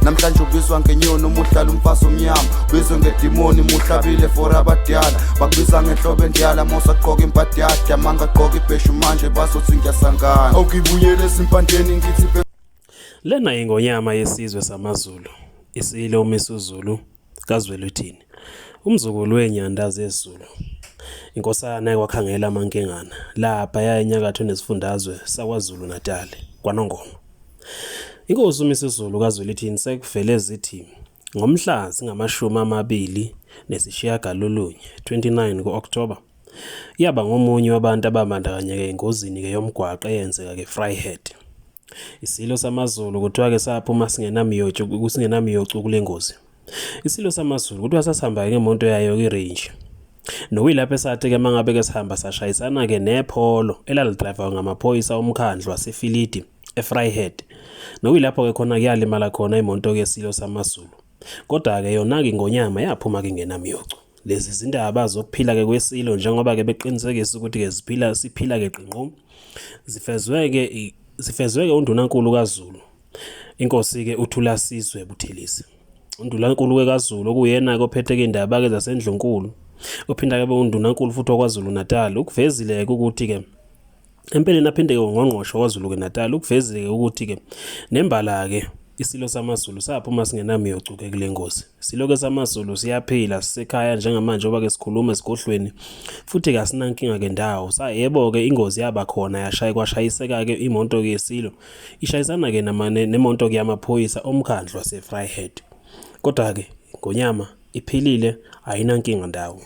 Namhlanje ubizwa ngenyoni uma uhlala umfazi omnyama, ubizwe ngedimoni muhlabile for abadala, bakubiza ngenhlobo endala mosagqoka imbadada, mangagqoka ibheshu manje bazothi ngiyasangana. Awukibuyele ezimpandeni ngithi Lena ingonyama yesizwe samaZulu, iSilo uMisuzulu kaZwelithini, umzukulu wenyanda zeZulu, inkosana yakwaKhangela amaNkengana, laphaya enyakatho nesifundazwe saKwaZulu-Natal, kwaNongoma. Inkosi uMisuzulu kaZwelithini sekuvele zithi ngomhla zingama-29, 29 ku-Okthoba, yaba ngomunye wabantu ababandakanyeka engozini-ke yomgwaqo eyenzeka ke-Vryheid. Isilo samaZulu kuthiwa-ke saphuma singenamyocu singenamyocu kule ngozi. Isilo samaZulu kuthiwa sasihamba ngemoto yayo kwi-range. Nokuyilapho esathi-ke uma ngabe-ke sihamba sashayisana-ke nepholo elalidrayiva ngamaphoyisa omkhandlu waseFilidi eVryheid. Nokuyilapho-ke khona kuyalimala khona imoto-ke yesilo samaZulu. Kodwa-ke yona-ke ingonyama yaphuma-ke ingenamyocu. Lezi zindaba zokuphila-ke kweSilo njengoba-ke beqinisekisa ukuthi-ke ziphila siphila-ke qinqu. Zifezwe-ke zifezwe-ke uNdunankulu kaZulu, iNkosi-ke uThulasizwe Buthelezi. UNdunankulu-ke kaZulu okuyena-ke ophethe-ke indaba-ke zaseNdlunkulu, ophinda-ke abe uNdunankulu futhi waKwaZulu Natal, ukuvezile-ke ukuthi-ke Empeleni aphinde-ke ungqongqoshe waKwaZulu-ke Natal ukuvezile-ke ukuthi-ke nembala-ke isilo samaZulu saphuma singenamyocu-ke kule ngozi. Isilo-ke samaZulu siyaphila sisekhaya njengamanje ngoba-ke sikhuluma esigodlweni futhi-ke asinankinga-ke ndawo. Yebo-ke ingozi yaba khona yashaya kwashayiseka-ke imoto-ke yesilo ishayisana-ke nemoto-ke yamaphoyisa omkhandlu wase-Vryheid. Kodwa-ke Ngonyama iphilile ayinankinga ndawo.